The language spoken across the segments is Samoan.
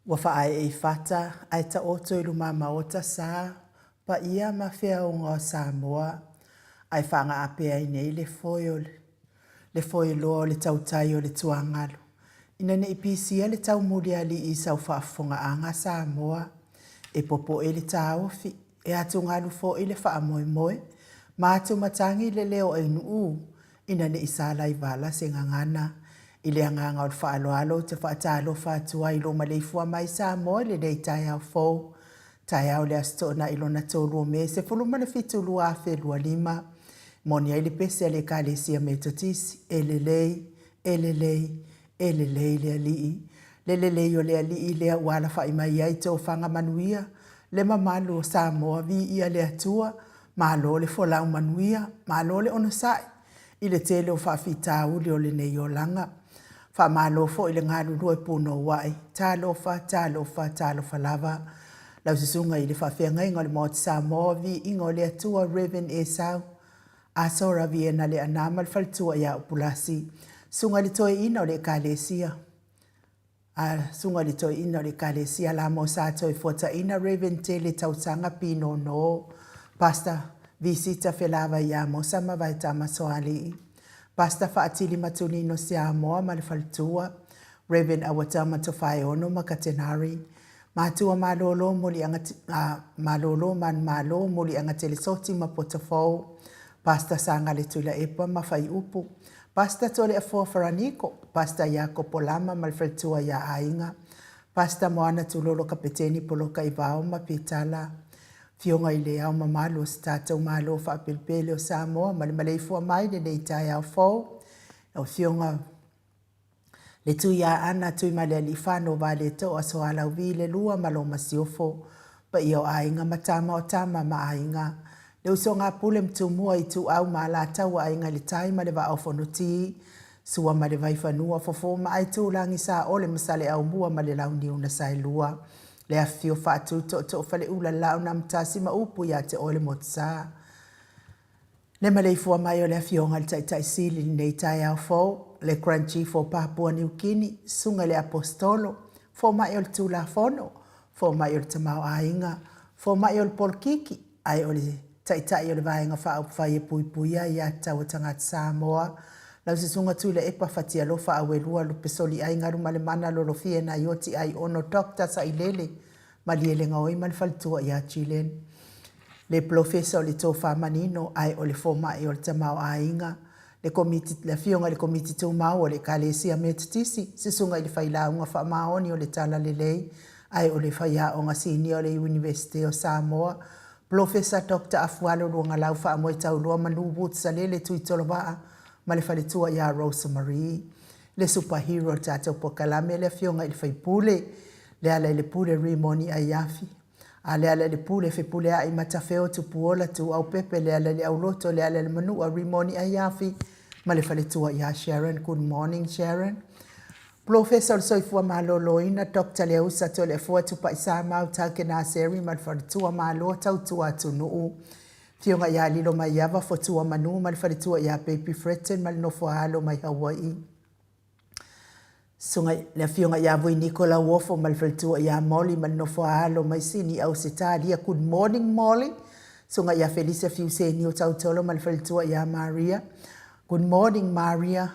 Ua faaee i fata ae taoto i lumamaota sa paia ma feaoga o Samoa ae faagaape ai nei le foe o le foe loa o le tautai o le tuagalu ina ne i pisia le taumulialii i sau faafofogaaga Samoa e popoe le taofi e atugalu foi le faamoemoe ma atumatagi le leo ainuu ina ne i salaivala se gagana. I le agaga o le faaaloalo ou te faatalofa atu ai i lou maleifua mai Samoa i lenei taeao fou, taeao o le Aso Toonai lona 3 o Me 17 2025. Moni ai le pese a le Ekalesia Metotisi, E lelei, e lelei, E lelei le Alii, le lelei o le Alii lea ua alafai mai ai tofaga manuia, le mamalu o Samoa, viia le Atua, malo le folau manuia, malo le onosai i le tele o faafitauli o lenei olaga. Faamalo foi le galulue punouai, talofa, talofa, talofa lava. Lau Susuga i le Faafeagaiga o le Maota Samoa, viiga o le Atua, Rev. Esau Asora Viena Leaana ma le faletua ia Upulasi, Susuga i le Toeaina o le Ekalesia, a Susuga i le Toeaina o le Ekalesia Lamo Sa Toefuataina Rev. Tele Tausaga Pinono, Pastor Visita Felavai Amosa ma Vaetama Soalii, Pastor Faatili Matulino Siamoa ma le faletua, Rev. Awatama Tofaeono ma Katenari, Matua malolo muliaga malolo manumalo muliaga telesoti ma potofou Pastor Sagale Tuilaepa ma Faiupu Pastor Toleafoa Faraniko Pastor Iakopo Lama ma le faletua ia Aiga Pastor Moana Tulolo Kapeteni Poloka Ivao ma Petala Afioga i le Ao Mamalu o se tatou Malo faapelepele o Samoa ma le maleifua mai lenei taeao fou Lau Afioga Le Tui Aana, Tuimalealiifano, Valetoa, Soalauvi, Lelua ma lo Masiofo, paia o Aiga ma Tama o Tama ma Aiga, le usoga a Pule ma Tumua, Ituau ma Alataua, Aiga i le Tai ma le Vaa o Fonoti, Sua ma le Vaifanua, Fofo ma Aitulagi, Saole ma Saleaaumua ma le Launiu na Saelua, le afifio Faatu, Tootoo Faleula, Laaunaamotasi ma upu ia te oe le Motusa. Le maleifua mai o le Afioga i le Taitai Sili i lenei taeao fou, le Grand Chief o Papua Niu Kini, Susuga i le Aposetolo, Fomai o le Tulafono, Fomai o le Tamaoaiga, Fomai o le Polokiki, ae o le Taitai o le Vaega Faaupufai e Puipuia Aiatatau a Tagata Samoa, lau Susuga Tuilaepa Fatialofa Auelua Lupesoliai Galumalemana Lolofia Naioti Aiono Doctor Sailele Malielegaoi ma le faletua ia Gillian, le polofesa o le tofa manino ae o le fomai o le tamaoaiga, le komiti, le afioga i le Komiti Tumau o le Ekalesia Metotisi, susuga i le Failauga Faamaoni o le Talalelei ae o le faiaoga sinia o le Iunivesite o Samoa, Polofesa Doctor Afualo Luagalau Faamoetauloa Manu Woods Salele Tuitolovaa ma le faletua ia Rose Marie, le super hero o le tatou pokalame, le afioga i le faipule, Lealailepule Rimoni Aiafi, a Lealailepule Fepuleai Matafeo Tupuola Tuuaupepe Lealaileauloto Lealailemanua Rimoni Aiafi ma le faletua ia Sharon. Good morning Sharon. Polofesa o le Soifua Maloloina Doctor Leausa Toleafoa Tupaisamau Taukenaseri ma le faletua Malo Tautua Atunuu. Afioga ia Lilomaiava Fotua Manu ma le faletua ia Baby Fretton ma le nofo a alo mai Hawaii. Susuga i le Afioga ia Vui Niko Lauofo ma le faletua ia Molly ma le nofo a alo mai Sini Ausetalia. Good morning Molly. Susuga ia Felisa Fiuseni o Tautolo ma le faletua ia Maria. Good morning Maria.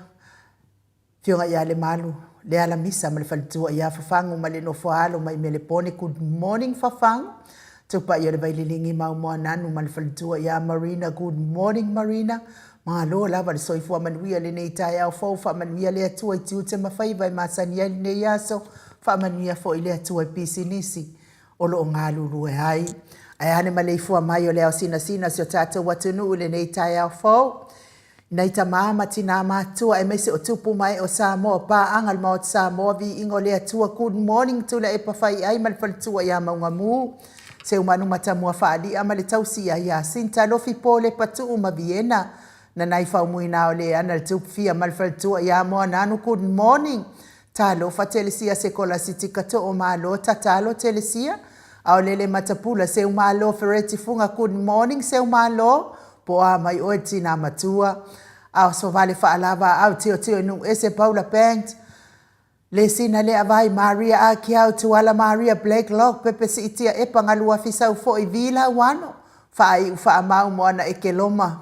Afioga ia Lemalu Lealamisa ma le faletua ia Fafagu ma le nofo a alo mai Melepone. Good morning Fafagu. Tupai o le Vaililigi mau Moananu ma le faletua ia Marina. Good morning Marina. Malo lava le soifua manuia i lenei taeao fou, faamanuia le Atua i tiute ma faiva e masani ai lenei aso, faamanuia foi le Atua i pisinisi o lo o galulue ai. Ae a le maleifua mai o le ao sinasina o si o tatou atunuu i lenei taeao fou? I nai tama ma tina matutua aemaise o tupu ma ee o Samoa, paaga le Maota Samoa, viiga o le Atua, good morning Tuilaepa Faiai ma le faletua ia Maugamu, Seumanu Matamua Faali'a ma le tausi ia Yasinta, Lofi Polepa Tuu ma Viena, Nanai Faumuina o Leana le Tupufia ma le faletua ia Moananu, good morning Talofa Telesia Sekolasi Kato'o Malo Tatalo Telesia Aolele Matapula Seumalo Fereti Fuga Good morning Seumalo Po a mai oe tina matua Ao Sovale Faalava Ao Tiotio i Nu'u Ese Paula Banks. Lesina Leavai, Maria Akiau, Tuala Maria Blacklock, Pepe Siitia Epa, Galuafi Saufoi, Vi Lauano, Faaiu Faamau Moana Ekeloma,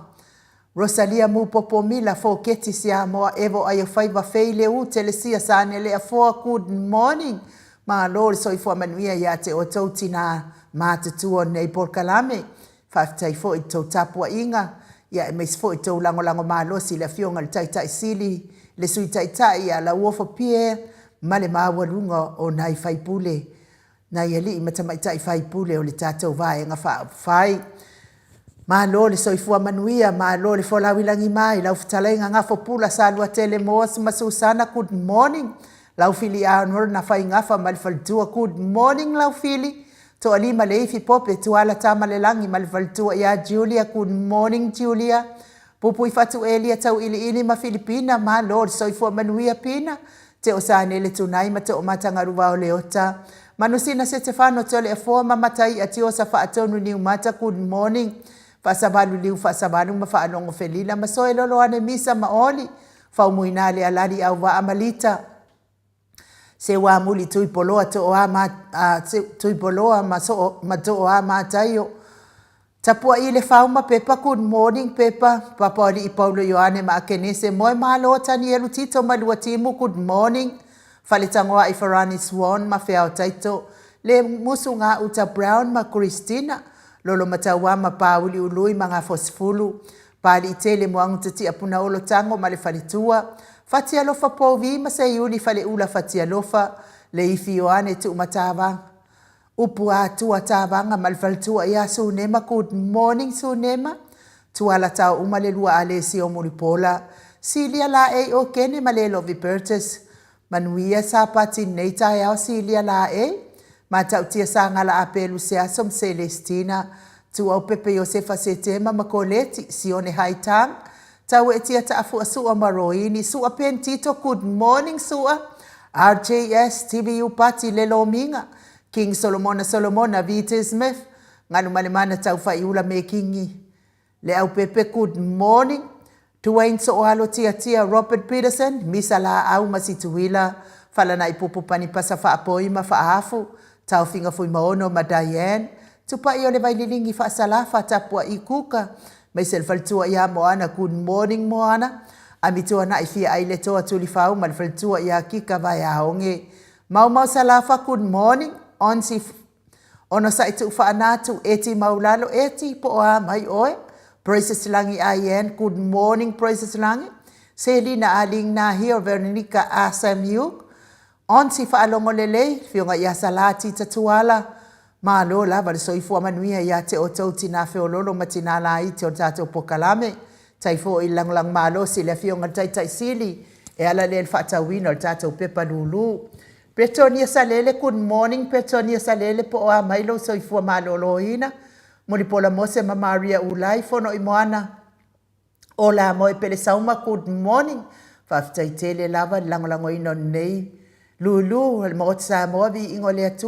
Rosalia Mupopo Mila, Foketi Siamoa, Evo Aiofaiva, Fei Leu, Telesia Sane Leafoa, good morning. Malo le soifua manuia ia te outou tinā matutua o lenei polokalame. Faafetai foi i le tou tapuaiga, ia aemaise foi tou lagolago malosi i le Afioga i le Taitai Sili, le Sui Taitai ia Lauofo Pierre ma le maualuga o nai faipule, nai alii ma tamaitai faipule o le tatou Vaega Faaupufai. Malo le soifua manuia, malo le folau i lagima i lau fetalaiga Gafopula Saluatele Moss ma Susana, good morning. Laufili Arnold na Faigafa ma le faletua, good morning Laufili. Toalima Leifi Pope Tuala Tamalelagi ma le faletua ia Julia, good morning Julia. Pupui Fatu Elia Tauiliili ma Filipina, malo le soifua manuia Pina. Teo Sanele Tunai ma Toomatagaluva o Leota. Manusina Setefano Toleafoa ma Mataia Tiosa Faatonu Niumata, good morning. Faasavalu Liu Faasavalu ma Faalogo Felila ma Soe Loloane Misa ma Oli. Faumuina le Alali Auvaa ma Lita. Seuamuli Tuipoloa Tooa ma Tuipoloa ma Soo ma Tooa Mataio. Tapuai le Fau ma Pepa, good morning Pepa, Papaoalii Paulo Ioane ma Akenese, Moe Malo Tanielu Tito ma Luatimu, good morning. Faletagoai Farani Swan ma Feao Taito, Le Musu Gauta Brown ma Christina, Lolo Mataua ma Pauli Ului ma Gafosifulu, Paliitele Moagu Tatia Punaolo Tago ma le Faletua, Fatialofa Povi ma Seiuli Faleula Fatialofa, Leifi Ioane Tuumatava, Upu Atua Tavaga ma le Faletua ia Sunema, good morning Sunema, Tuala Tao uma le lua Alesio Mulipola, Silia Laei Okene ma Lelovi Burgess, Manuia Sapati lenei taeao Silia Laei, Matautia Sagala Apelu Seaso ma Celestina, Tuaupepe Iosefa Setema ma Koleti, Sione Haitang, Tauetia Taafua Sua ma Roini, Sua Pen Tito, good morning Sua, RJS, TVU Pati le Lomiga, King Solomona Solomona, VT Smith, Galumalemana Taufaiula Mekingi, Leaupepe, good morning, Duane Sooalo Tiatia, Robert Peterson, Misa Laau ma Situila, Falanaipupu Panipasa Faapoi ma Faafu, Taofiga Fuimaono ma Diane, Tupai o le Vaililigi Faasalafa, Tapuai Kuka, Maise le faletua ia Moana, good morning Moana, Amituanai Fia Ai le Toa Tulifau ma le faletua ia Kika Vaeaoge, Maumau Salafa, good morning, Onsi Onosai Tuufaanatu, Eti Maulalo, Eti, po o a mai oe? Precious Lagi IN, good morning Precious Lagi, Selina Aling Nahio, Veronica Asamiuk, Onsi Faalogo Lelei, Afioga ia Salā Tita Tuala, Malo lava le soifua manuia ia te outou tinā feololo ma tinā laiti o le tatou pokalame. Tai foi i le lagolago malosi i le Afioga i le Taitai Sili e ala lea i le faatauina o le tatou pepa lulu. Petonia Salele, Good morning Petonia Salele po o a mai lou soifua maloloina. Mulipola Mose ma Maria Ulai, Fono i Moana, Ola Moe Pelesauma, good morning. Faafetai tele lava i le lagolagoina o lenei lulu o le Maota Samoa, viiga o le Atua.